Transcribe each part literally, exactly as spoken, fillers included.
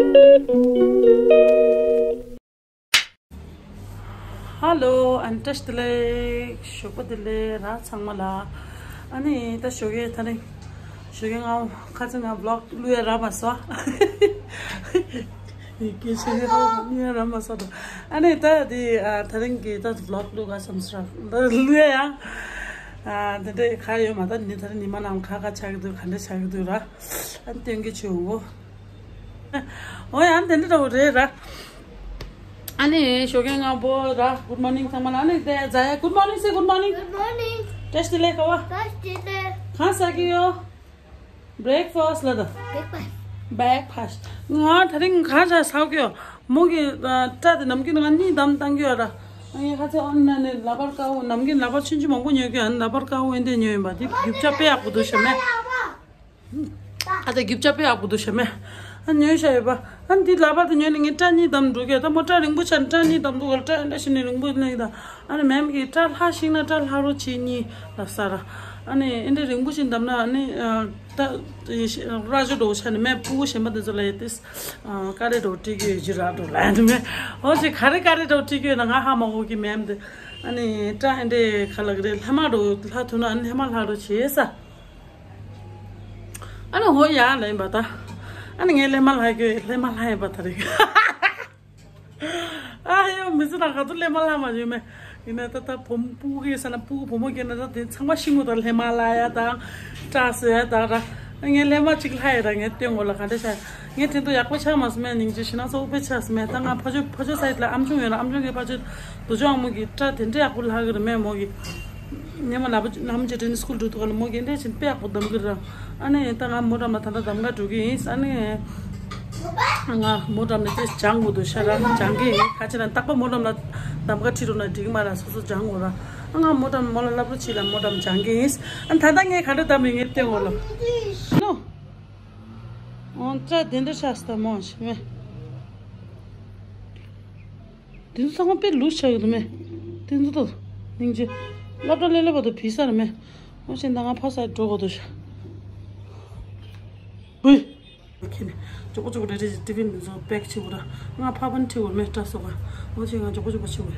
ཧ་ལོ། ཨན་བཀྲ་ཤིས་བདེ་ལེགས། ཞོགས་པ་བདེ་ལེགས་ར་ཚང་མ་ལ། ཨ་ནི་ད་ཞོགས་ཀས་ད་རིང་ཞོགས་ཀས་ང་ཁ་ཚ་ང་བི་ལོག་བླུག་ཡ་རག་མ་སོང་། ཡི་གེ་ཞོགས་ཀས་ང་བི་ལོག་བླུག་ཡ་རག་མ་སོང་། ཨ་ནི་ད་དེ་ཨ་ད་རིང་གི་ད་བི་ལོག་བླུག་ག་བསམ་སོང་། བླུག་ཡ་ཡང་ཨ་དེ་འདྲ་ག་ཡོད་མ། ད་ནི་ད་རིང་ཉི་མ་ནང་ཁ་ཁ་ཆགས་ཀྱི་འདུག་ག་འདྲ་ཆགས་ཀྱི་འདུག་ར། ཨ་ནི་སྟོན་གྱི་བྱུང་ངོ་། ཨོ་ཡང་དེ་འདྲ་འདྲ་བོ་རེད་ར། ཨ་ནི་ཞོགས་ཀས་སྔ་པོ་ར། Good morning ཚང་མ་ལ། ཨ་ནི་དེ་ཛ་ཡ། Good morning say good morning. Good morning. བཀྲ་ཤིས་བདེ་ལེགས་ཁ་བ། བཀྲ་ཤིས་བདེ་ལེགས། གང་ཟ་གི་ཡོད། Breakfast ལ་ད། Breakfast. Breakfast. ང་ད་རིང་གང་ཟ་ཟ་གི་ཡོད། མོ་གི་ཨ་སྐྲ་དེ་ནམ་རྒྱུན་ང་གཉིས་བསྡམས་བཏང་གི་ཡོད་ར། ཨ་ནི་ཁ་ཚ་ཨ་ནི་ལག་པར་དཀར་པོ་ནམ་རྒྱུན་ལག་པར་ཆུང་ཆུང་མང་པོ་ཉོ་གི་ཡོད། ཨ་ནི་ལག་པར་དཀར་པོ་འོན་ཏེ་ཉོས་ཡིན་པ། དེ་རྒྱུ་ཆ་དཔེ་ཡག་པོ་འདུག་ཤ་མེད། ཨ་ད་རྒྱུ་ཆ་དཔེ་ཡག་པོ་འདུག་ཤ་མེད། ཨ་ཉོས་ཤ་ཡོད་པ། ཨ་འདི་ལག་པར་དུ་ཉོས་ནས་ངས་སྐྲ་གཉིས་བསྡམས་འགྲོ་གི། ད་མོ་སྐྲ་རིང་པོ་ཆགས་ནས་སྐྲ་གཉིས་བསྡམས་འདུག་ག་སྐྲ་འདྲ་ཞིག་ནས་རིང་པོ་ནས་ད། ཨ་ནི་མེམ་གིས་སྐྲ་ལྷག་ཤིང་ན་སྐྲ་ལྷག་རོགས་བྱེད་གཉིས་ལ་ཟེར། ཨ་ནི་འདི་འདྲ་རིང་པོ་ཞིག་བསྡམས་ན་ཨ་ནི་ད་ར་ཇོ་འགྲོ་ཆགས་ནས་མེ་སྤུ་གུ་གཞན་པ་འདི་ཚོ་ལ་ཡོད་དེ། ཀ་རེ་འགྲོ་སྤྲད་ཀྱི་ཡོད་ཀྱི་ར་འགྲོ་ལ་ཡོད་མེད། ཨོ་ཅེ་ག་རེ་ཀ་རེ་འགྲོ་སྤྲད་ཀྱི་ཡོད་ན་ང་ཧ་མ་གོ་གི་མེམ་འདི། ཨ་ནི་སྐྲ་ཨེ་འདྲ་ག་ལ་གི་རེད། ལྷ་མ་འགྲོ་ལྷག་ཐུབ་ན་ཨ་ནི་ལྷ་མ་ལྷག་རོགས་བྱེད་ས། ཨ་ནི་ཧོ་ཡ་ལེན་པ་ད། ཨ་ནི་ངས་ལྷ་མ་ལྷག་གི་ལྷ་མ་ལྷག་ཡིན་པ་ད་རེད། ཨ་ཡོ་མི་ཚེ་ནང་ག་ཚོད་ལྷ་མ་ལྷག་མ་བྱུང་མེད། ཡིན་ན་ད་ད་བུ་མོ་སྤུ་གུ་སྐྱེས་ས་ན་སྤུ་གུ་བུ་མོ་སྐྱེས་ན་ད་དེ་ཚང་མ་ཤི་མོ་ད་ལྷ་མ་ལྷག་ཡ་དང་སྐྲ་བཟོ་ཡ་དང་ར། ངས་ལྷ་མ་གཅིག་ལྷག་ཡ་ད་ངས་སྟོན་གོ་ལ་ག་འདྲ་ཆགས། ངས་དེ་ཚོ་ཡག་པོ་ཆགས་མ་སོང་མེད། སྙིང་རྗེ་ཞེ་ན་སོགས་དཔེ་ཆགས་སོང་མེད། ད་ང་ཕ་ཆོས་ཕ་ཆོས་སའིད་ལ་ཨམ་ཆུང་ཡོད་ན་ཨམ་ཆུང་གི་ཕ་ཆོས་དུ་ཆོ་ཨ་མོ་གི་སྐྲ་དེ་འདྲ་ཡག་པོ་ལྷག་གི་རེད་མེད་མོ་གི། ཉི་མ་ལ་བུ་ལམ་གྱི་དྲིན་སྐུལ་འགྲོ་འདུག་ག་ལ་མོ་གི་འདྲ་ཞིག་དཔེ་ཡག་པོ་གདམ་གི་ར། ཨ་ནི་ད་ང་མོ་འགྲམ་ལ་ད་ལྟ་གདམ་ག་འགྲོ་གི་ཡིན། ཨ་ནི་ང་མོ་འགྲམ་ནས་དེ་སྦྱང་དགོས་འདུག་ཤ་ར་སྦྱང་གི་ཡིན། ཁ་ཆེ་ན་རྟག་པར་མོ་འགྲམ་ལ་གདམ་ག་ཁྲིད་འགྲོ་ན་འགྲིག་མ་ར། སོ་སོ་སྦྱང་དགོས་ར། ཨ་ང་མོ་འགྲམ་མོ་ལ་སློབ་གྲྭ་ཕྱི་ལ་མོ་འགྲམ་སྦྱང་གི་ཡིན། ཨ་ད་ལྟ་ངས་ག་འདྲ་གདམ་ཡིན་ངས་བསྟན་དགོས་ལ། ནོ། ཨོ་ཙ་དེ་འདྲ་ཆགས་སོང་མོ་ཞིག་མེད། དེ་ཚོ་ཚང་མ་དཔེ་ལུགས་ཆགས་ཡོད་དོ་མེ། དེ་ཚོ་དོ། སྙིང་རྗེ། སློབ་གྲྭ་ལས་སློབ་པ་དོ་བི་ས་ར་མེ། ཨོ་ཤེ་ད་ང་ཕ་ས་འགྲོ་དགོས་དོ་ཤ། ཝེ། ཁྱེད་ནི་ཅོག་ཅོག་རེ་རེ་ཊི་ཕིན་འདི་ཚོ་པེག་བྱེད་དགོས་ར། ང་ཕ་ཕན་ཁྲིད་དགོས་མེ་སྐྲ་བཟོ་ག། ཨོ་ཤེ་ང་ཅོག་ཅོག་བྱེད་དགོས།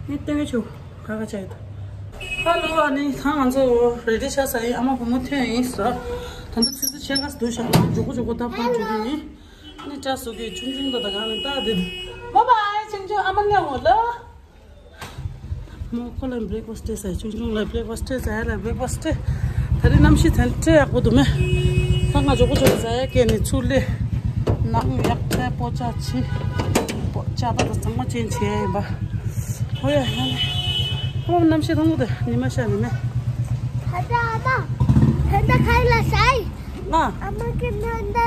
ངས་ལྟ་གི་ཆུ། ག་ག་ཆ་ཡོད། ཧ་ལོ། ཨ་ནི་ད་ང་ཚོ་རེ་ཌི་ཆགས་ས་ཡིན། ཨ་མ་བུ་མོ་ཐོན་ཡིན་ཟེར། ད་ལྟ་ཆུ་ཚོད་ཕྱེད་ཀ་འདུག་ཤག་ང་ཅོག་ཅོག་ད་ཕར་འགྲོ་གི་ཡིན། ཨ་ནི་སྐྲ་བཟོ་གི་ཆུང་ཆུང་ད་ད་གང་ནས་ད་དེ། བཱའི་བཱའི་ཆུང་ཆུང་ཨ་མ་ལ་འོ་ལོ། མོ་ཁོ་ལ་བྷི་རེག་ཕ་སི་སྤྲད་ས་ཡ། ཆུང་ཆུང་ལ་བྷི་རེག་ཕ་སི་སྤྲད་ས་ཡ་ལ་བྷི་རེག་ཕ་སི་སྤྲད། ད་རེས་གནམ་གཤིས་དེ་འདྲ་ཡག་པོ་འདུག་མེ། ད་ང་ཇོ་ཀོ་ཇོ་ཟ་ཡ་སྐད་ནས་ཚུར་སླེབས། ནང་ཡག་ཐལ་པོ་ཅག་ཆི། པོ་ཅག་ད་ད་ཚང་མ་ཅན་བྱས་ཡིན་པ། ཧོ་ཡ་ཧ་ལ། ཧོ་གནམ་གཤིས་ཐང་པོ་དེ་ཉི་མ་ཤར་ནས་མེ། ད་ད་ཨ་མ། ད་ད་ཁ་ལ་ཤའི། ང་། ཨ་མ་གི་ད་ད་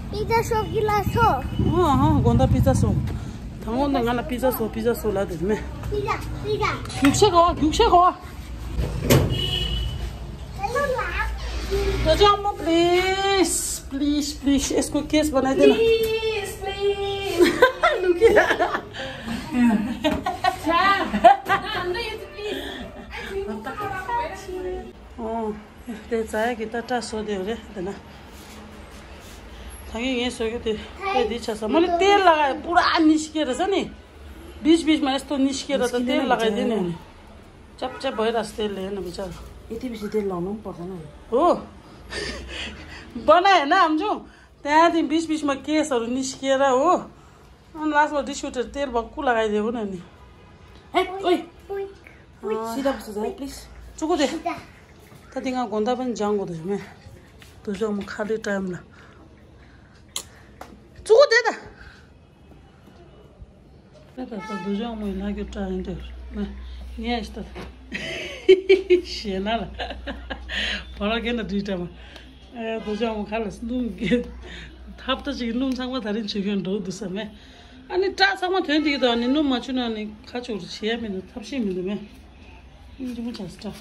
པི་ཛ་ཤོབ་གི་ལ་སོ། ཨ་ཨ་དགོང་དག་པི་ཛ་སོ། དང་པོ་ནས་ང་ལ་པི་ཛ་བཟོ། པི་ཛ་བཟོ་ལབ་དེ་མེ། པི་ཛ། པི་ཛ། རྒྱུགས་ཤེས་གོ། རྒྱུགས་ཤེས་གོ། Hello, love. तो जाओ अम्मा, please, please, please, इसको केस बना देना। Please, please. रुकिए। हाँ। དེ་ཙ་ཡ་གི་ད་སྐྲ་བཟོ་དེ་རེད་དེ་ན། ད་གིན་ངས་བཟོ་རྒྱུ་དེ་དཔེ་འདི་ཆ་ས་མ་ལི་དེ་ལ་ཀ་པུ་ར་ནི་ཤི་ཀེ་ར་ས་ནི། बीच बीच में इसको निश किया था, तो तेल लगाई देने हैं। चप चप भइरहेको छ तेलले, हेर्न बिचरा। यति बेसी तेल लाउनु पनि पर्दैन। हो। बनाए होइन, आमजु? त्यहाँदेखि बीच बीचमा केसहरू निस्किएर हो। अनि लास्टमा डिस्ट्रिब्युटर तेल भक्कु लगाइदिएको नि अनि। हेट, ओइ। सिधा बस्नु छ है, प्लिज। चुकु दे। त तिमीलाई घन्टा पनि जाँगो दे, मैं। तुझे हम खाली टाइम ला। चुकु दे त। ད་ད་ད་དུ་ཅང་མོའི་ལྷ་རྒྱུ་སྐྲ་ཡིན་དུས་ན་ངས་ད་ཞེ་ན་ལ་བ་ར་གན་ད་དུས་ཀྲ་མ་ཨེ་དུ་ཅང་མོ་ཁ་ལ་སྣུམ་གི་ཐབ་ད་ཅིག་སྣུམ་ཚང་མ་ད་རིང་བྱེད་མཁན་འགྲོ་འདུག་ས་མེ། ཨ་ནི་སྐྲ་ཚང་མ་ཐོན་དེ་གི་ད་ནི་སྣུམ་མ་བྱུང་ན་ནི་ཁ་ཆུ་བྱེད་ཡ་མི་འདུག་ཐབས་ཤེས་མི་འདུག་མེ། ཨིན་ཅི་མོ་ཆགས་སྐྲ།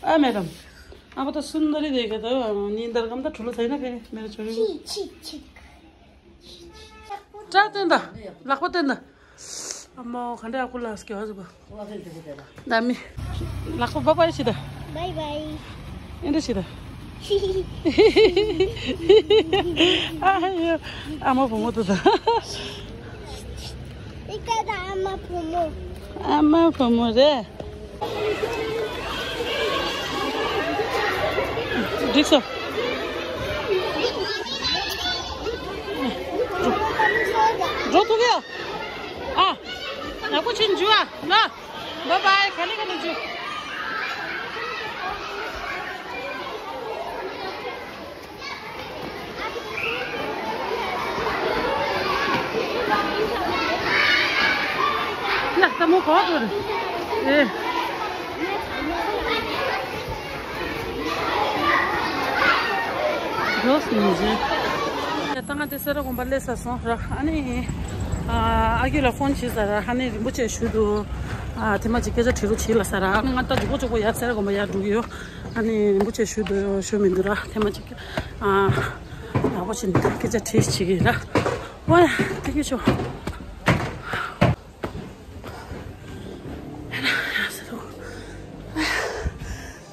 ཨ་མེ་དམ། ཨ་བ་ད་སུན་ད་རི་དེ་ག་ད་ཉིན་ལྟར་གམ་ད་གྲུ་ལ་ཚ་ཡིན་ན་ཕེ་མེ་ར་ཆོ་རི། སྐྲ་བསྟན་ད། ལག་པ་བསྟན་ད། ཨ་མ་ག་འདྲ་ཡག་པོ་ལགས་སྐྱོ་བ་ཟིག་པ། ད་མི། ལག་པ་བ་བ་ཡི་ཤི་ད། བའི་བའི། ཨེ་འདྲ་ཤི་ད། ཨ་ཡོ། ཨ་མ་བུ་མོ་དུ་ད། ཨི་ཀ་ད་ཨ་མ་བུ་མོ། ཨ་མ་བུ་མོ་རེད། འགྲིག་སོང་། འགྲོ་ཐུབ་ཡོད། ཨ། ཡག་པོ་བྱེད་འཇུ་ཨ། ལ། བཱའི་བཱའི། ག་ལེ་ག་ལེ་འཇུ། ལ་ལྟད་མོ་གོ་བ་འགྲོ་རེད། ཨེ། འགྲོ་སོང་ཟེར། ད་ང་དེ་སེ་ར་དགོན་པ་སླེབས་ཚར་སོང་ར། ཨ་ནི། ཨ་ཨ་ཁུ་ལ་ཕོན་བྱས་ཚར་ར། ཨ་ནི་རིན་པོ་ཆེ་ཞུ་འདུག་ཨ་དེ་མ་ཅིག་སྐད་ཆ་དྲི་རོགས་བྱེད་ལབ་ཚར་ར། ཨ་ནི་ང་ད་མགྱོགས་པོ་མགྱོགས་པོ་ཡར་སེ་ར་དགོན་པ་ཡར་འགྲོ་གི་ཡོད། ཨ་ནི་རིན་པོ་ཆེ་ཞུ་འདུག་ཞུ་མི་འདུག་ར། དེ་མ་ཅིག་ཨ་ཡག་པོ་བྱས་ནས་སྐད་ཆ་དྲིས་བྱེད་ཀྱི་ར། ཨོ་ཡ། ཐེངས་གི་ཆོ།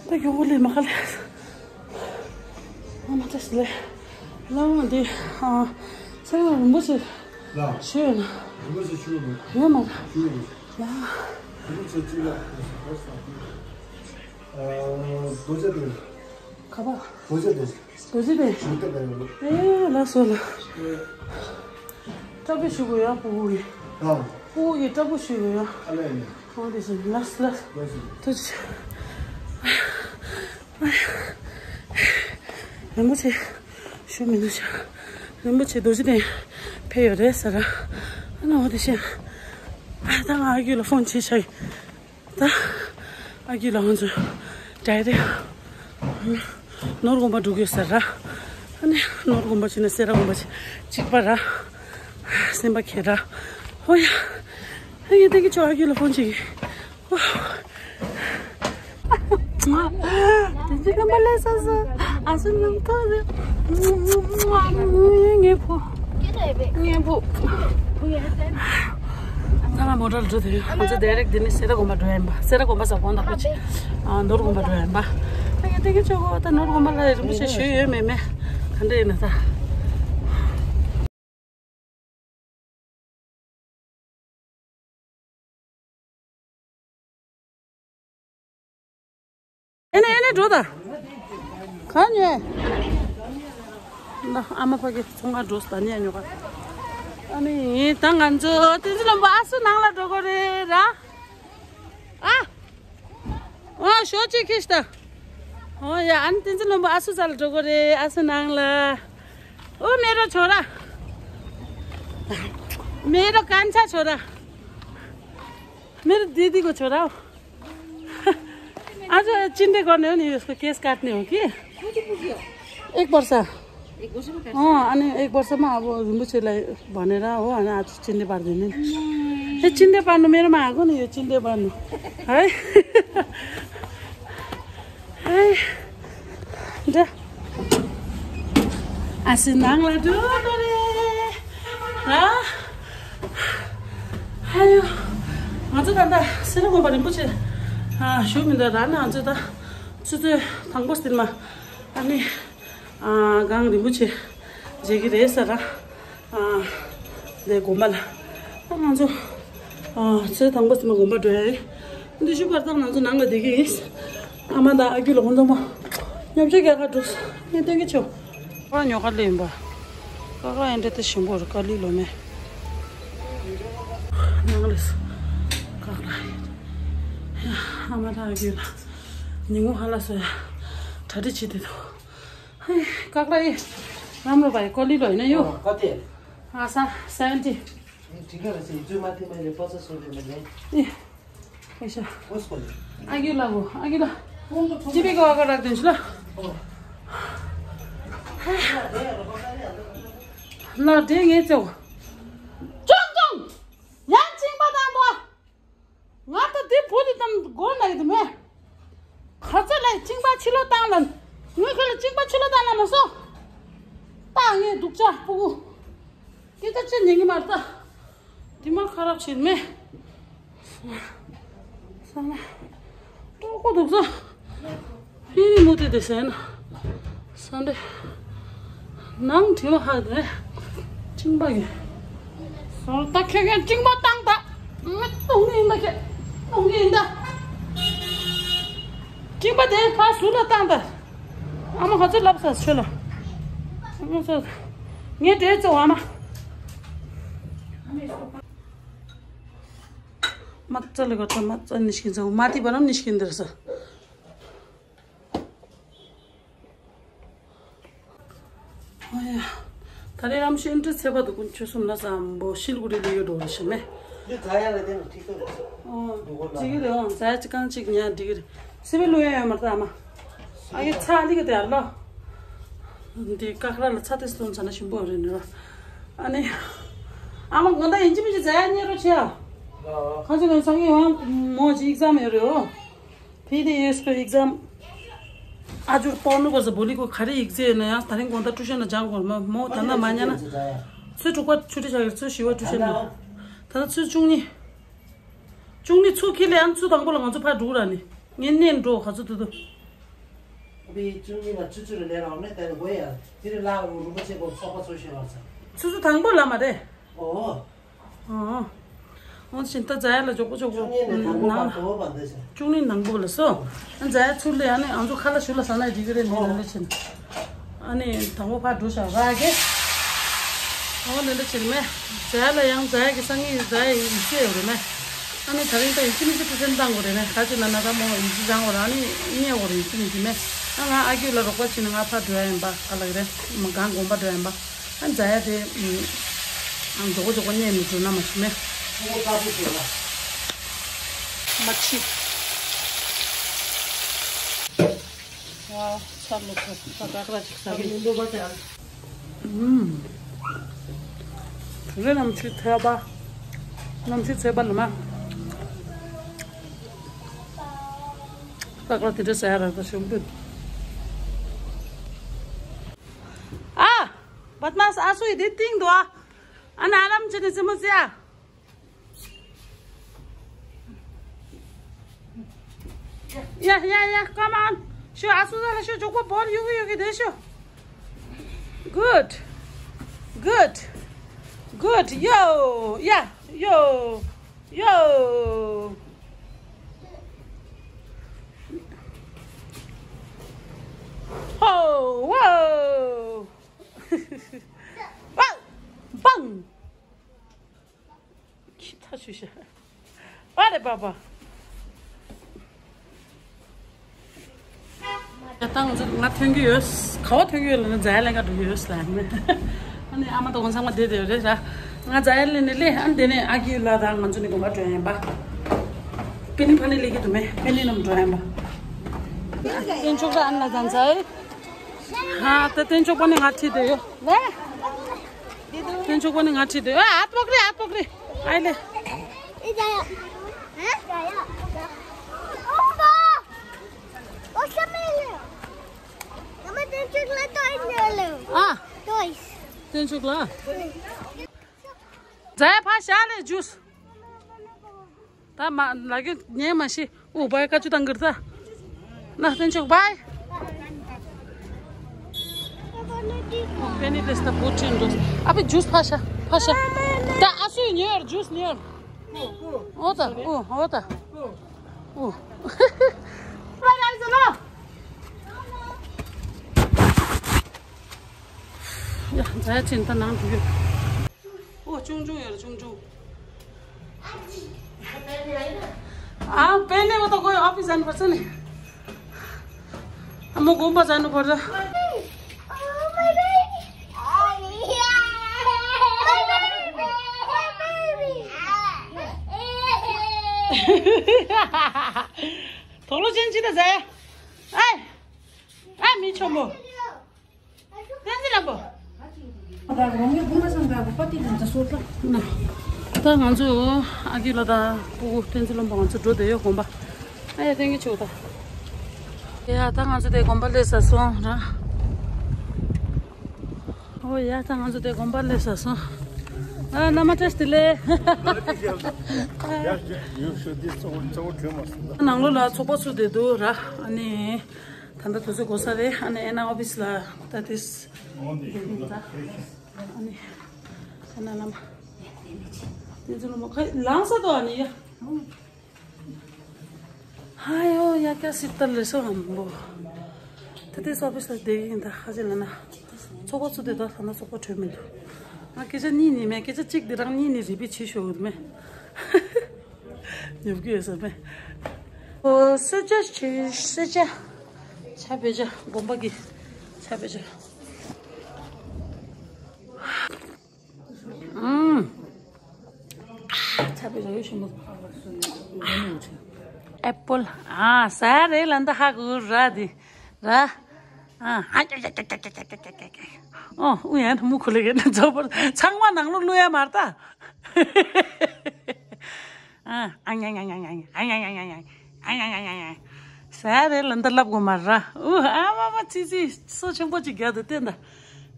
ད་མགྱོགས་པོ་ལས་མ་ཁ་ལས། ཨ་མ་ཏེས་ལས། ལ་འདི་ཨ་ཚེ་རིང་རིན་པོ་ཆེ་ལ། ཞུ་ཡོད་ན། རིན་པོ་ཆེ་ཞུ་ཡོད་མ། ཡོད་མ་ར། ཞུ་ཡོད་མ། ལ། རིན་པོ་ཆེ་གཅིག་ལ། ཨ་རྡོ་རྗེ་གདན། ག་པ། རྡོ་རྗེ་གདན། རྡོ་རྗེ་གདན། ཞུ་ཐབས་ཡོད་མ། ཨེ་ལ་སོ་ལ། ཨེ། ཏྲ་པི་ཞུ་དགོས་ཡ། ཕྲུ་གུ་ཡི། ཨ། ཕྲུ་གུ་ཡི་ཏྲ་པི་ཞུ་དགོས་ཡ། ཨ་ལས་ནི། ཨོ་དེ་སོ་ལ་སོ་ལ། ལ་སོ། ཐུགས་རྗེ་ཆེ། རིན་པོ་ཆེ་ཞུ་མི་འདུག་ཤག་རིན་པོ་ཆེ་རྡོ་རྗེ་གདན་ཕེབས་ཡོད་རེད་ཟེར་ར། ཨ་ནི་འོ་དེ་བཞིན། ཨ་ད་ང་ཨ་ཁུ་ལ་ཕོན་བྱས་ཤག་ད་ཨ་ཁུ་ལ་ང་ཚོ་ཌའི་རེག་ནོར་དགོན་པ་འགྲོ་གི་ཡོད་ཟེར་ར། ཨ་ནི་ནོར་དགོན་པ་བྱས་ན་སེ་ར་དགོན་པ་བྱས་གཅིག་པ་ར། སེམས་པ་ཁྱེར་ར། ཨོ་ཡ། ཨ་ཡ་ད་གི་ཆོ་ཨ་ཁུ་ལ་ཕོན་བྱེད་ཀྱི། དེ་ཅི་གམ་པ་ལས་ས་ས། ཨ་སུ་ནམ་ཐོ་རེ། ངའི་ཕོ། ངའི་ཕོ། ད་ང་མོ་ཊ་ལ་འགྲོ་དུས་ང་ཚོ་ཌའི་རེག་འདི་ནས་སེ་ར་དགོན་པ་འགྲོ་ཡ་ཡིན་པ། སེ་ར་དགོན་པ་ས་གོང་དག་པོ་ཆེ། ཨ་ནོར་དགོན་པ་འགྲོ་ཡ་ཡིན་པ། ད་ཡ་དེ་གི་ཆོ་གོ་ད་ནོར་དགོན་པ་ལ་རིན་པོ་ཆེ་ཞུས་ཡོད་མེད་མེད། ག་འདྲ་ཡིན་ན་ད། ཨེ་ནས་ཨེ་ནས་འགྲོ་ད། ག་ཉོས། ན་ཨ་མ་ཕ་གི་ཚོང་ཁང་འགྲོ་ད་ཉལ་ཉོ་ག་ཨ་ནི་ད་ང་ཚོ་བསྟན་འཛིན་ལྷུན་པོ་ཨ་སུ་ནང་ལ་འགྲོ་གོ་རེད་ར། ཨ། ཨོ་ཞོ་གཅིག་ཁྱེར་ཤི་ད། ཨོ་ཡ་ཨ་ནི་བསྟན་འཛིན་ལྷུན་པོ་ཨ་སུ་རྩ་ལ་འགྲོ་གོ་རེད། ཨ་སུ་ནང་ལ། ཨོ་མེ་རོ་ཆོ་ར། མེ་རོ་ཀན་ཆ་ཆོ་ར། མེ་རོ་དི་དི་གོ་ཆོ་ར། आज चिन्डे गर्ने हो नि, यसको केश काट्ने हो कि। कति पुग्यो? एक वर्ष। एक वर्षको काट्छ। अँ, अनि एक वर्षमा अब रिम्बुछेलाई भनेर हो, अनि आज चिन्डे पारिदिने नि। ए, चिन्डे पार्नु मेरोमा आएको नि, यो चिन्डे पार्नु। है? है? जा। ཨ་སི་ནང་ལ་འགྲོ་དོ་རེད། ཨ། ཧ་ཡོ། ང་ཚོ་ད་ལྟ་སེ་ར་དགོན་པ་རིན་པོ་ཆེ། ཨ་ཞུ་མི་འདུག་ར་ནི་ང་ཚོ་ད་ཆུ་ཚོད་དང་པོ་ཟིན་མ། ཨ་ནི། ཨ་གངས་རིན་པོ་ཆེ་མཇལ་གི་རེད་ཟེར་ར། ཨ། ལས་དགོན་པ་ལ། ད་ང་ཚོ། ཨ་ཚེ་དང་པོ་ཙམ་དགོན་པ་འགྲོ་ཡ་ཡིན། འདི་ཞུ་བར་ཐག་ང་ཚོ་ནང་ལ་བསྡད་ཀྱི་ཡིན། ཨ་མ་དང་ཨ་ཁུ་ལ་ཁོང་ཚང་མ། མཉམ་ཆས་རྒྱག་ག་འགྲོ། ངས་སྟོན་གྱི་ཆོག་ཨ་ཉོ་ག་ལས་ཡིན་པ། ཀ་ཀ་ཨེ་འདྲ་དེ་ཞིམ་པོ་རེད་ཀ་ལི་ལོ་མེ། ནང་ལས། ཀ་ཀ་ཨ་མ་དང་ཨ་ཁུ་ལ། ཉིན་གུང་ཧ་ལ་སོ་ཡ། གྲ་སྒྲིག་བྱེད་དེ་འདུག་ཧེ། ཀག་ར་ཡི། རམ་རོ་བའི་ཀོ་ལི་ལོ་ཡིན་ན་ཡོ། ཨོ་ཀ་ཏེ། ཨ་ས། སེ་ཝེན་ཊི། ཨེ་ཁྲི་ཀ་ར་སེ་ཡི་ཙུ་མ་ཏི་མ་ལེ་པ་ས་སོ་ལེ་མ་ལེ། ཨེ། ཨེ་ཤ། ཨོ་སི་ཀོ་ལེ། ཨ་གི་ལ་གོ་ཨ་གི་ལ། ཅི་བི་གོ་ཨ་ག་ར་དེན་ཤ་ལ། ཨོ། ལ་དེ་ངེ་ཙོ། ཅོང་ཅོང་། ཡང་ཅིང་པ་དང་པོ། ང་ད་འདི་བུ་འདི་དང་སྒོ་ན་ཡོད་མེད། ཁ་ཚ་ལ་གཅིན་པ་ཕྱི་ལོགས་བཏང་ལ། ངས་ཁ་ལ་གཅིན་པ་ཕྱི་ལོགས་བཏང་ལ་མ་སོང་། ད་ངས་སྡུག་ཅག་སྤུ་གུ། སྐད་ཆ་བཤད་ཉན་གི་མ་རེད་ད། དེ་མ་ཁ་རག་བྱེད་མེད། ས་ན། ཏོག་ཀོ་སྡུག་ས། ཧི་རི་མུ་ཏི་དེ་ཟེར་ན། ད་འདི་ནང་དྲི་མ་ཧ་དེ་གཅིན་པ་ཡིན། སོང་ད་ཁྱོད་ཁྱོད་གཅིན་པ་བཏང་ད། ང་གཏོང་གི་ཡིན་ད་ཁྱོད་གཏོང་གི་ཡིན་ད། གཅིན་པ་དེ་ཕར་ཟུར་ལ་བཏང་ད། ཨ་མ་ག་ཚོད་ལབ་ས་ཆོས་ལ། ཨ་མ་ཚོ་ངའི་འདྲེ་ཚོ་ཨ་མ། མ་རྩ་ལ་ག་ཚོད་མ་རྩ་ནི་ཤིན་ཚང་མ་དེ་བ་རམ་ནི་ཤིན་འདིར་ས། ཨོ་ཡ། ད་རེས་རམ་ཤི་ཨིན་ཏྲི་ཚེ་བ་དུ་ཀུན་ཆོས་གསུམ་ལ་བསམ་པོ་ཤིལ་གུ་རི་ལི་ཡོད་འགྲོ་རེ་ཤི་མེ། འདི་ཛ་ཡ་ལ་དེ་ནི་ཐིག་ཏུ། ཨོ། འདུག་གོ་ལ། ཅི་གི་རེད་ཨོ་ཛ་ཡ་ཅི་གང་ཅིག་ཉ་འགྲིག་གི་རེད། སི་བི་ལུ་ཡ་ཡ་མར་ད་མ། ཨ་གི་ཚ་ལི་གི་དེ་ཨ་ལ། འདི་ཀ་ཁ་ལ་ཚ་ཏེ་སྟོན་ཚ་ན་ཞིམ་པོ་རེད་ནི་ར། ཨ་ནི། ཨ་མ་དགོང་དག་ཡིན་གཅིག་མིན་གཅིག་ཛ་ཡ་ཉེ་རོ་ཆེ་ཨ། ཁ་ཅིག་ལ་སང་ཉིན་ཡང་མོ་ཅིག་ཨིག་ཛམ་ཡོད་རེད་ཨོ། ཕི་དེ་ཡོད་སྐོར་ཨིག་ཛམ། ཨ་ཇུར་པོ་ནུ་གོ་ཟ་བོ་ལི་གོ་ག་རེ་ཡིག་ཚད་ཡོད་ན་ཡང་ད་རིང་དགོང་དག་ཊུ་ཤན་ལ་སྦྱང་དགོས་མ་མོ་ད་ན་མ་ཉན་ན། ཚོད་དྲུག་པ་ཆུ་ཊི་བྱ་གི་ཚོད་བཞི་པ་ཊུ་ཤན་ལ། ད་ལྟ་ཚོད་བཅུ་གཉིས། བཅུ་གཉིས་ཚུར་ཁྱེར་ལ་ཡང་ཚུར་དང་པོ་ལ་ང་ཚོ་ཕར་འགྲོ་ར་ནི། ངས་གནས་འགྲོ་ག་ཚོད་དུ་དུ། བཅུ་གཉིས་ལ་ཆུ་ཚོད་རེ་ལས་རང་མེད་དེ་ནི་དགོས་ཡ། དེ་རེ་ལ་རུ་རུ་པ་ཆེ་གོ་ཚོགས་པ་ཚོ་ཤེས་བར་ཚ། ཚུར་ཚུར་དང་པོ་ལ་མ་རེད། ཨོ། ཨོ། འོ་ཕྱིན་ད་ཛ་ཡ་ལ་མགྱོགས་པོ་མགྱོགས་པོ་བཅུ་གཉིས་ནས་དང་པོ་ནང་བར་དོ་བ་འདི་ཟེར། བཅུ་གཉིས་ནང་པོ་ལ་སོ། ཛ་ཡ་ཚུར་ལ་ཡ་ནི་ང་ཚོ་ཁ་ལ་ཞུ་ལ་ས་ན་འགྲིག་གི་རེད་ནི་ལ་ལ་ཕྱིན། ཨ་ནི་དང་པོ་ཕར་འགྲོ་བཞག་ར་གེ། ཨོ་ལེ་ལེ་ཕྱིན་མེ། ཛ་ཡ་ལ་ཡང་ཛ་ཡ་གི་སང་ཉིན་ཛ་ཡ་ཡིག་ཚད་ཡོད་རེད་མེ། ཨ་ནི་ད་རིང་ད་ཡིན་གཅིག་མིན་གཅིག་ཏུ་སེམས་བཏང་དགོས་རེད་མེ། ག་ཅི་ལ་ན་ད་མོ་ཡིན་གཅིག་སྦྱང་དགོས་རེད། ཨ་ནི་རྙེད་དགོས་རེད་ཡིན་གཅིག་མིན་གཅིག་མེ། ཨ་ང་ཨ་ཁུ་ལ་རོགས་པ་བྱེད་ན་ང་ཕར་འགྲོ་ཡ་ཡིན་པ་ག་ལ་གི་རེད་མ་གང་དགོངས་པ་འགྲོ་ཡ་ཡིན་པ། ཨ་ཛ་ཡ་དེ་མགྱོགས་པོ་མགྱོགས་པོ་རྙེད་མི་འགྲོ་ན་མ་ཤི་མེ། མ་ཤི། ཝའོ་ཚར་ལོ་ཁོ་ད་ག་ག་ཅིག་ཟ་གི། ཨུམ། དེ་གནམ་གཤིས་ཚ་བ། གནམ་གཤིས་ཚ་བ་ལ་མ། ལྟག་ལ་དེ་འདྲ་ཟ་ཡ་རག་ད་ཞོགས་དུས། ཨ། བད་མ་ས་ཨ་སུ་ཡི་དེ་ཏིང་དུ་ཨ། ཨ་ན་ཨ་རམ་ཅི་ནི་ཙི་མོ་ཙི་ཨ། Yeah, yeah, yeah, come on. ཤོ་ཨ་སུ་ས་ལ་ཤོ་ཇོག་པོ་བོར་ཡུག་ཡུག་གི་དེ་ཤོ། Good. Good. Good. Yo. Yeah. Yo. Yo. Oh, whoa. Wow. Bang. ཁྱི་ཐ་ཤུ་ཤ། པ་རེ་པ་པ། ད་ང་ཚོ་ང་ཐོན་གྱི་ཡོད། ག་བ་ཐོན་གྱི་ཡོད་ལ་ན་ཛ་ཡ་ལེན་ག་འགྲོ་གི་ཡོད་ལ་ནི། ཨ་ནི་ཨ་མ་དང་ཚང་མ་བསྡད་བསྡད་ཡོད་རེད་ཟ། ང་ཛ་ཡ་ལེན་ནས་ལེ་ཨ་ནི་དེ་ནས་ཨ་ཁུ་ལ་དང་ང་ཚོ་ནི་དགོན་པ་འགྲོ་ཡ་ཡིན་པ། པེ་ནི་ཕ་ནི་ལེ་གི་དུ་མེ་པེ་ནི་ནམ་འགྲོ་ཡ་ཡིན་པ། ཏེན་ཆོག་ག་ཨ་ན་དང་ཛ་ཡ། ཧ་ད་ཏེན་ཆོག་པ་ནི་ང་ཁྲིད་དེ་ཡོད། ལེ། ཏེན་ཆོག་པ་ནི་ང་ཁྲིད་དེ། ཨ་ཨ་པོག་རི་ཨ་པོག་རི། ཨའི་ལེ། ཨ། ཏེན་ཆོག་ལ། ཛ་ཡ་ཕ་ཤ་ལེ་ཇུས། ད་མ་ལ་གི་ཉན་མ་ཤི། ཨུ་བའི་ཀ་ཅུ་དང་གིར་ད། ན་ཏེན་ཆོག་བའི། པེ་ནི་ཏེས་ད་བུ་ཁྲིན་འགྲོ། ཨ་པི་ཇུས་ཕ་ཤ་ཕ་ཤ། ད་ཨ་སུའི་ཉོས་ཡོད་ཇུས་ཉོས་ཡོད། ཨོ་ད་ཨུ་ཨོ་ད་ཨུ། བ་ར་ཟ་ལ། ཡ་ཛ་ཡ་ཁྲིན་ད་ནང་འགྲོ་གི། ཨོ་ཆུང་ཆུང་ཡོད་རེད་ཆུང་ཆུང་། ཨ་པེ་ནེ་བ་ད་གོ་ཡ་ཨོ་ཕི་ཟན་པར་ས་ནི། ཨ་མོ་དགོན་པ་ཟན་ནི་བར་ད། དོག་ལོ་ཅན་ཅི་ད་ཟེ། ཨའི། ཨའི་མི་ཆོ་མོ། བསྟན་འཛིན་ལྷུན་པོ། ད་ང་ཚོ་ཨ་ཁུ་ལ་དང་སྤུ་གུ་བསྟན་འཛིན་ལྷུན་པོ་ང་ཚོ་འགྲོ་བསྡད་ཡོད་དགོན་པ། ཨ་ཡ་བསྟན་གྱི་ཆུ་ད། ཡ་ད་ང་ཚོ་དེ་དགོན་པ་སླེབས་ས་སོང་ར། ཨོ་ཡ་ད་ང་ཚོ་དེ་དགོན་པ་སླེབས་ས་སོང་། ཨ་བླ་མ་བཀྲ་ཤིས་བདེ་ལེགས། ནང་ལོགས་ལ་ཚོགས་པ་ཚུགས་བསྡད་འདུག་ར་ཨ་ནི། ད་ལྟ་དུས་ཚོད་འགོར་ས་རེད། ཨ་ནི་ཨེ་ན་ཨོ་ཕི་སི་ལ་ད་ཏིས། ཨ་ནི་ཨེ་ན་ལ་མ། དེ་ཚོ་ལ་མ་ཁ་ལངས་ས་དོ་ཨ་ནི་ཡ། ཧ་ཡོ་ཡ་ཀྱ་སི་ཏར་ལེ་སོ་ཧམ་བོ། ད་ཏིས་ཨོ་ཕི་སི་ལ་བསྡད་ཡིན་ད་ཁ་ཅིག་ལ་ན། ཚོགས་པ་ཚུགས་དེ་དོ་ཐ་ན་ཚོགས་པ་གྲོལ་མི་འདུག་ང་སྐད་ཆ་གཉིས་ནི་མེད། སྐད་ཆ་གཅིག་དེ་རང་གཉིས་ནི་རི་པི་ཊི་བྱེད་ཤོག་མེད། ཉོབ་ཀྱི་ཡོད་ས་མེད། ཨོ་གསོལ་ཇ་བྱེད་གསོལ་ཇ། ཆ་བེ་ཇ་དགོན་པ་གི་ཆ་བེ་ཇ། ཨུམ། ཆ་བེ་ཇ་ཡོད་ཤིང་མོ། ཨེ་པོལ། ཨ་ཟ་རེད་ལ་འདི་ཧ་གོ་ར་འདི་ར། ཨ་ཨ་ཨོ་ཨུ་ཡན་མུ་ཁུ་ལེ་གེ་ན་ཛོ་པོ་ཚང་མ་ནང་ལོ་ལུ་ཡ་མར་ད། ཨ་ཨ་ཉ་ཉ་ཉ་ཉ་ཉ་ཨ་ཉ་ཉ་ཉ་ཉ་ཨ་ཉ་ཉ་ཉ་ཉ། ཟ་རེད་ལ་འདི་ལབ་དགོས་མ་ར། ཨུ་ཨ་མ་མ་ཙི་ཙི་སོ་ཆེན་པོ་ཅིག་རྒྱག་འདུག་བསྟན་ད།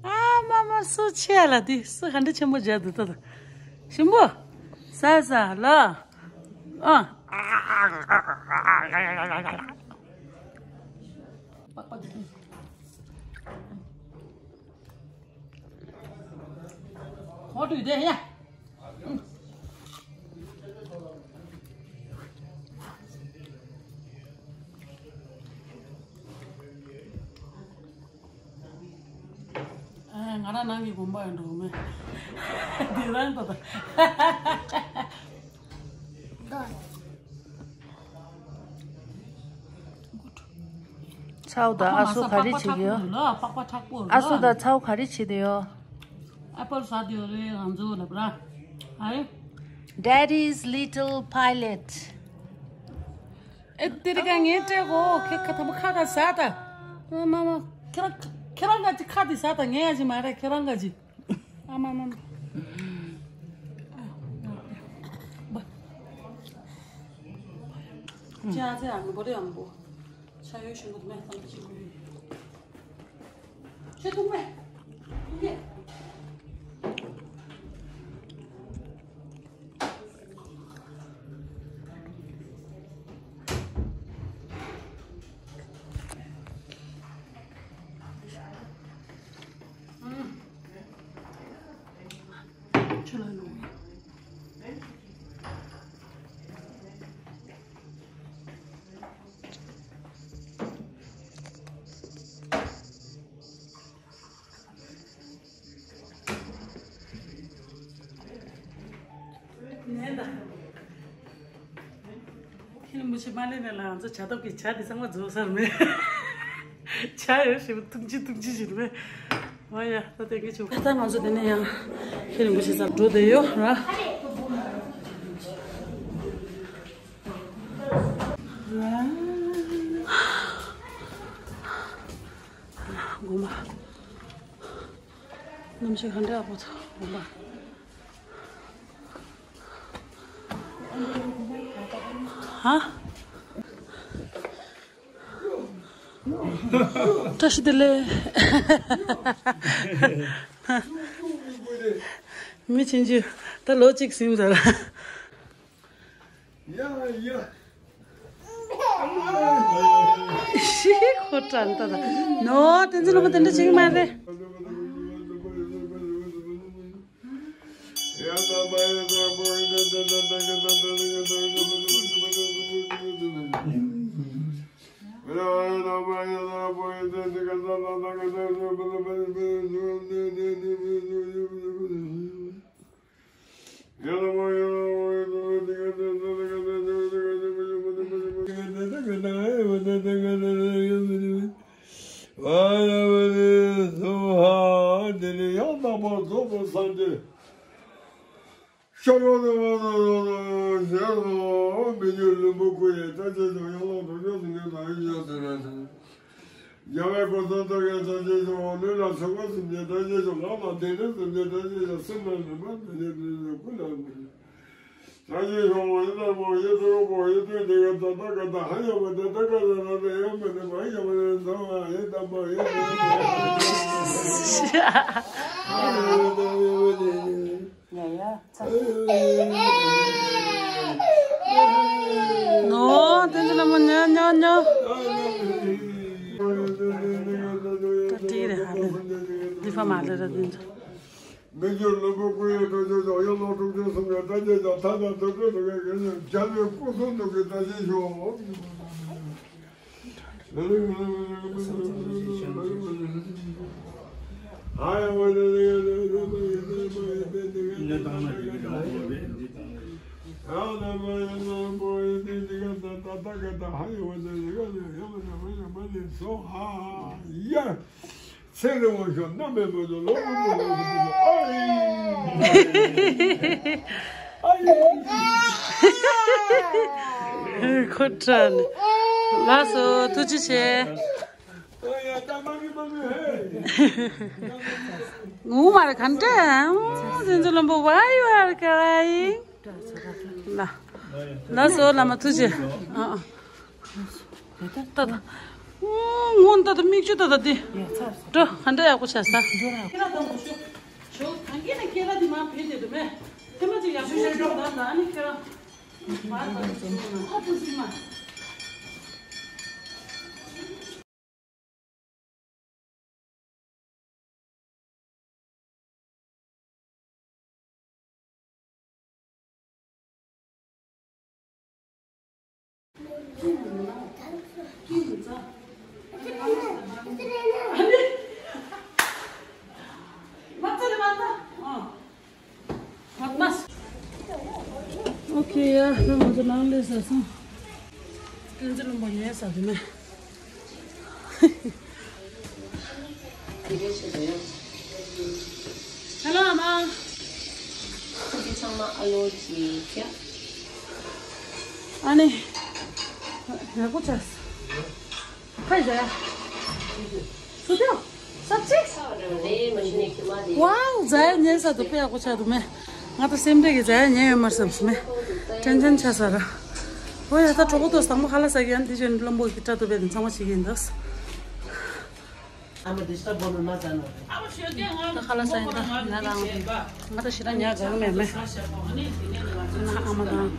ཨ་མ་མ་སོ་ཆེ་ལ་འདི་སོ་ག་འདྲ་ཆེན་པོ་རྒྱག་འདུག་ད་ད། ཞིམ་པོ། ཟ་ཟ་ལ། ཨ། ཧོ་དུས་དེ་ཡ། ཨ་ང་རང་ནང་གི་དགོན་པ་ཡང་འགྲོ་མེད། འདི་རང་ད་ད། ཚའོ་དང་ཨ་སུ་ག་རེ་བྱེད་ཀྱི་ཡོད། པགས་པ་མཁྲེགས་པོ་ལ། ཨ་སུ་དང་ཚའོ་ག་རེ་བྱེད་དེ་ཡོད། ཨ་པལ་ཟ་དེ་ཡོད་རེད་ང་ཚོ་ལབ་ར། ཨ་རེ། Daddy's little pilot. ཨེ་དེ་རིང་ངས་སྤྲད་གོ་ཁྱེད་ཁ་ཐམ་ཁ་ཁ་ཟ་ད། ཨ་མ་མ། ཁྱེད་རང་ཁྱེད་རང་ག་ཅི་ཁ་དེ་ཟ་ད་ངས་ཡ་ཅི་མ་རེད་ཁྱེད་རང་ག་ཅི། ཨ་མ་མ་མ། ཅི་ཨ་ཙི་ཨ་མི་བོ་རེ་ཨ་མི་བོ། ཆ་ཡོད་ཤུ་མུ་མེ་ཐམ་ཅི་གུ་རེ། ཆེ་ཐུག་པས། ཐུག་གེ། ཆུ་ལ་ལོ། ཁྱེད་མུ་ཆེ་མ་ལེ་ནས་ལ་ང་ཚོ་བྱ་ཐབས་ཀྱི་བྱ་དེ་ཚང་མ་རྫོགས་ཚར་མེད། བྱ་ཡོད་ཞེས་པ་ཐུགས་རྗེ་ཐུགས་རྗེ་ཞིག་རེད། ཨོ་ཡ་ད་ལྟ་ངས་ཆུ་ད་ལྟ་ང་ཚོ་དེ་ནས་ཡང་ཁྱེད་རིན་པོ་ཆེ་ཚར་འགྲོ་བསྡད་ཡོད་ར། དགོངས་པ། གནམ་གཤིས་ག་འདྲ་ཡག་པོ་འདུག་དགོངས་པ། ཧ། བཀྲ་ཤིས་བདེ་ལེགས། མི་ཆེན་ཆུ་ད་ལོ་གཅིག་ཟིན་ཟེར། ཤི་ཁོ་དྲན་ད་ད་ནོ་བསྟན་འཛིན་ལོ་མ་དེ་འདྲ་བྱེད་ཀྱི་མ་རེད། རྒྱལ་བའི་གོ་ས་ཐོབ་ཡ་ད་ཅེས་ཤོག་ལུས་ལ་ཚོགས་པ་སེམས་ཅན་ད་ཅེས་ཤོག་ལག་ལ་དེ་ནས་སེམས་ཅན་ད་ཅེས་ཤོག་སེམས་ལ་ནུས་པ་ད་ཅེས་ཤོག་ཀུན་ལ་ནུས་ད་ཅེས་ཤོག་ཡིན་ན་མོ་ཡིན་ཚོགས་པོ་ཡིན་དུས་དེ་ག་ད་ད་ག་ད་ཧ་ཡ་མ་ད་ད་ག་ད་ད་ད་ཡ་མ་ནི་མ་ཡ་མ་ནི་ཚང་མ་ཡིན་ད་མ་ཡིན་ད་ཡ་མ་ཡིན་ད་ཡ་ཡ། ནོ། བསྟན་འཛིན་ལྷ་མོ་ཉོ་ཉོ་ཉོ། མ་ལ་ར་དེ་ཚོ། མི་འགྱུར་བློན་པོ་སྐུ་ཡི་གྲོགས་ཆོས་ཀྱང་། གཡོ་ལོག་དྲུག་ཅུ་གསུམ་གྱི་དྲ་རྒྱའི་ལྗང་། མཐའ་དང་དུར་ཁྲོད་དུ་ག་གེ་ནས། རྒྱལ་བའི་སྐུ་གསུང་ཐུགས་ཀྱི་བཀྲ་ཤིས་ཤོག། ཚེ་རིང་བ་ཤོག། རྣམ་པའི་མི་ཚོགས་ལོ་དགུ་པོ་ལོ་དགུ་པོ། ཨ་ཡེ། ཨ་ཡེ། ཁོ་ཁྲ་ནི། ལགས་སོ། ཐུགས་རྗེ་ཆེ། ཨ་ཡེ། ད་མ་གི་མ་གི་ཧེ། ངུ་མ་རེད་ག་འདྲ། ཨ་དེ་ཚོ་བློན་པོ་ཝའི་ཝའི་ཀ་ལ་ཡི། ལ། ལགས་སོ་བླ་མ་ཐུགས་རྗེ། ཨ་ཨ། ཏ་ཏ། སྔོན་ཏ་ཏ་མིག་ཆུ་ཏ་ཏ་འདི། འགྲོ་ག་འདྲ་ཡག་པོ་བྱས་ས། ཁྱེད་རང་དང་པོ་ཤོག་ཤོག་ཐང་གི་ནས་ཁྱེད་རང་འདི་མ་ཕེབས་བསྡད་འདུག་མེད། ཐེངས་མ་གཅིག་ཡག་པོ་ཤོག་ཤོག་ད་ད་ནི་ཁྱེད་རང་། མ་ད་ཏུ་སུ་མ་ཨ་ཏུ་སུ་མ། ཨོ་ཁེ་ཡ། ང་ཚོ་ནང་ལས་ཟ་སོང་། ཏན་ཙི་ལུང་པ་ཉལ་ས་དེ་མེད། ཧེ་ལོ་ཨ་མ། ཁྱེད་ཚང་མ་ཨ་ལོ་ཅིག་ཨ་ནི། ཡག་པོ་བྱས། ཁོས་ཟ་ཡ། སུ་དེ། སབ་ཅི། ཝའོ། ཟ་ཡ་ཉལ་ས་དུ་དཔེ་ཡག་པོ་ཆགས་འདུག་མེ། ང་ད་སེམས་ཁྲལ་གྱི་ཟ་ཡ་ཉལ་ཡོད་མ་རེད་བསམ་སོང་མེ། དྲན་དྲན་ཆགས་ས་ར། ཨོ་ཡ་ད་གྲོགས་པོ་ཚོ་དང་པོ་ཁ་ལག་ཟ་གི་ཡ། འདི་བཞིན་བློན་པོ་གི་སྐྲ་ཐོ་བས་དེ་ཚང་མ་བྱེད་ཀྱི་ཡིན་འདུག་ཨ་མ་ཌི་སི་ཊརབ་བོ་ནོ་མ་ཟ་ནོ། ད་ཁ་ལག་ཟ་ཡིན་ད་ང་རང་ང་ད་ཞེ་དྲག་ཉལ་དགའ་གི་མེད་མེ། ང་ཨ་མ་དང་།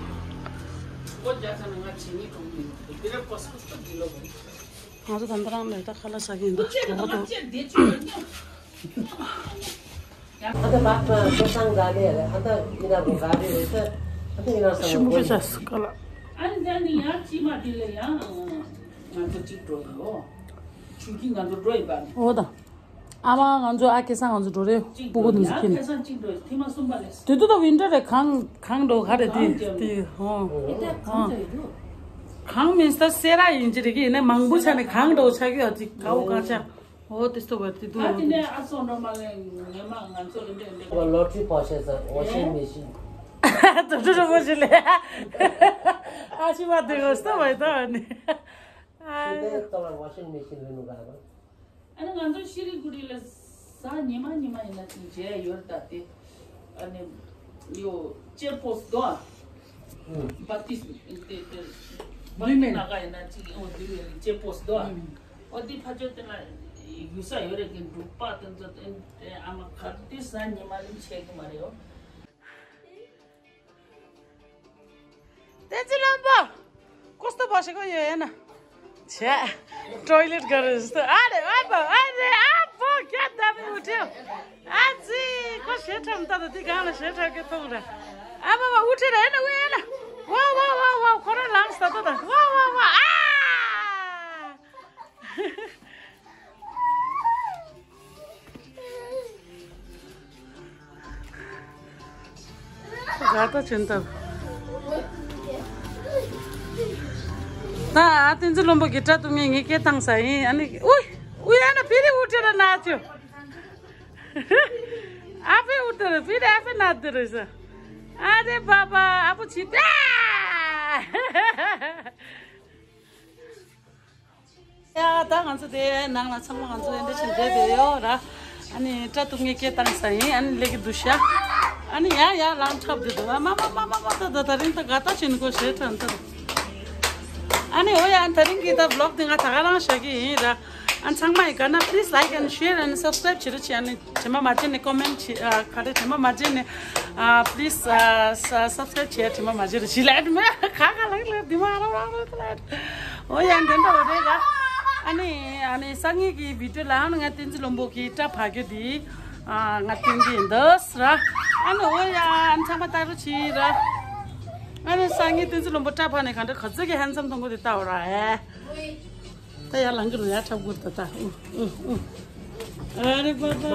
ང་ཚོ་ད་ལྟ་རང་ནས་ད་ཁ་ལག་ཟ་གི་ཡིན་ད། གྲོགས་པོ་ཚོ། ཨ་ད་མ་ཁ་ཁ་སང་ག་ལེ་རེད། ཨ་ད་ཡིན་ན་རུ་ག་ལེ་རེད། ཨ་ད་ཡིན་ན་སང་ཤུམ་པོ་ཤ་སྐ་ལ། ཨ་ནི་ད་ནི་ཡང་ཅི་མ་དེ་ལེ་ཡང་ང་ཚོ་གཅིག་འགྲོ་ཡིན་ལོ། ཆུ་ཁྱི་ང་ཚོ་འགྲོ་ཡིན་པ་ནི། འོ་ད། ཨ་མ་ང་ཚོ་ཨ་ཁེ་སང་ང་ཚོ་འགྲོ་རེད། སྤུ་གུ་དེ་ཚོ་ཁྱེར་ནས། ཁེ་སང་གཅིག་འགྲོ་ཐེངས་མ་གསུམ་པ་རེད། དེ་དུས་ད་ཝིན་ཊར་རེད། གངས་གངས་འགྲོ་ག་རེད་དེ་དེ་ཧོ། ཨེ་ད་གངས་ད་ཡོད་དུ། གངས་མིན་ད་སེ་ར་ཡིན་གྱི་རེད་ཀྱི་ཡིན་ནའི་མང་པོ་ཆགས་ནས་གངས་འགྲོ་ཆགས་ཀྱི་ཡོད་ཅིག་གའོ་གངས་ཆགས། ཨོ་དེ་སྟོ་བར་དེ་དུ། ད་དེ་ནས་ཨ་སོང་འགྲོ་མ་ལེ་ངས་མ་ང་ཚོ་ཨེ་འདྲ་ཨེ་འདྲ། ལོ་ཊི་རི་པོ་ཆེ་ས་ཝ་ཤིང་མེ་ཤིན། དུ་དུ་རུ་པོ་ཆེ་ལེ། ཨ་ཤི་བ་དེ་གོ་སྟོ་བར་ད་ནི། ཨ་དེ་ལྟ་བར་ཝ་ཤིང་མེ་ཤིན་རེད་ནུ་ག་རེད། ཨ་ནི་ང་ཚོ་ཤི་རི་གུ་རི་ལ་ས་ཉི་མ་ཉི་མ་ཡིན་ན་ཅིག་མཇལ་ཡོད་ད་དེ། ཨ་ནི་ཡོ་ཅེ་པོ་སི་དོ་ཨ། བ་ཏི་སི་དེ་དེ་བ་ཏི་ན་ག་ཡིན་ན་ཅིག་ཨོ་དེ་ཡོད་ཅེ་པོ་སི་དོ་ཨ། ཨོ་དེ་ཕ་ཆོ་དེ་ལ་ཡུ་ས་ཡོད་རེད་གི་འབྲུག་པ་དེ་ཚོ་དེ་ཨ་མ་ག་དེ་ས་ཉི་མ་ལིན་ཆེ་གི་མ་རེད་ཨོ། བསྟན་འཛིན་བློན་པོ། ཀོ་སྟོ་བ་ཞིག་གོ་ཡོད་ཡ་ན། ཆེ། ཊོའི་ལེཊ་ག་རེ་ཟེར། ཨ་རེ་ཨ་པ་ཨ་རེ་ཨ་པོ་ཀྱ་ད་མི་འུ་ཁྲེ། ཨ་ཙི་ཁོ་ཞེ་ཁྲམ་ད་ད་དེ་གང་ལ་ཞེ་ཁྲམ་གི་ཐོང་ར། ཨ་པ་པ་འུ་ཁྲེ་ར་ཡ་ན་འུ་ཡ་ན། ཝ་ཝ་ཝ་ཝ་ཁོ་ར་ལངས་ད་ད་ད་ཝ་ཝ་ཝ་ཨ། ར་ད་ཅུན་ཏབ། ད་ཨ་བསྟན་འཛིན་བློན་པོ་གི་སྐྲ་གཏུབ་ངེས་ངས་སྐད་བཏང་ས་ཡིན། ཨ་ནི་ཨུ་ཨུ་ཡ་ན་ཕི་རི་ཨུ་ཏི་ར་ན་ཅུ། ཨ་ཕི་ཨུ་ཏི་ར་ཕི་རི་ཨ་ཕི་ན་ཏི་ར་ས། ཨ་རེ་བ་བ་ཨ་བུ་ཆི་པ། ཡ་ད་ང་ཚོ་དེ་ནང་ལ་ཚང་མ་ང་ཚོ་འདི་བཞིན་བསྡད་བསྡད་ཡོད་ར། ཨ་ནི་སྐྲ་གཏུབ་ངེས་སྐད་བཏང་ས་ཡིན། ཨ་ནི་ལས་ཀྱི་འདུག་ཤ། ཨ་ནི་ཡ་ཡ་ལངས་འཁྲབ་བསྡད་འདུག་ཨ་མ་མ་མ་མ་མ་ད་ད་ད་རིང་ད་ག་ད་ཕྱིན་གོ་ཞེས་དྲན་ད། ཨ་ནི་འོ་ཡ་ཨ་ནི་ད་རིང་གི་ད་བི་ལོག་འདི་ང་ད་ག་རང་བཞག་གི་ཡིན་ར། ཨ་ནི་ཚང་མ་ཡི་ག་ན་please like and share and subscribe བྱེད་རོགས་བྱེད། ཨ་ནི་དྲན་པ་མ་བརྗེད་ནས་ཀོ་མེན་ཊི་བྱེད། ཨ་ག་རེ་དྲན་པ་མ་བརྗེད་ནས་ཨ་please ཨ་subscribe བྱེད། དྲན་པ་མ་བརྗེད་རོགས་བྱེད་ལབ་མེད་ག་ག་ལ་ལ་འདི་མ་ར་ར་ར་ལ། འོ་ཡ་འདི་འདྲ་འོ་རེད་ལ། ཨ་ནི་ཨ་ནི་སང་ཉིན་གྱི་བི་ཌི་ཡོ་ལ་ང་བསྟན་འཛིན་བློན་པོ་གི་སྐྲ་ཕར་རྒྱུ་དེ་ང་སྟོན་གྱི་ཡིན་འདུག་ར། ཨ་ནི་འོ་ཡ། ཨ་ནི་ཚང་མ་ལྟ་རོགས་བྱེད་ར། ཨ་ནི་སང་ཉིན་བསྟན་འཛིན་བློན་པོ་སྐྲ་ཕར་ནས་ག་འདྲ་ག་ཚོད་ཀྱི་ཧན་སམ་མཐོང་གི་དེ་ལྟ་འོ་ར། ཨེ། ད་ཡར་ལངས་ཀྱི་རེད། ཡར་འཁྲབ་དགོས་ད་ད། ཨུ་ཨུ་ཨུ། ཨ་རེ་པ་པ།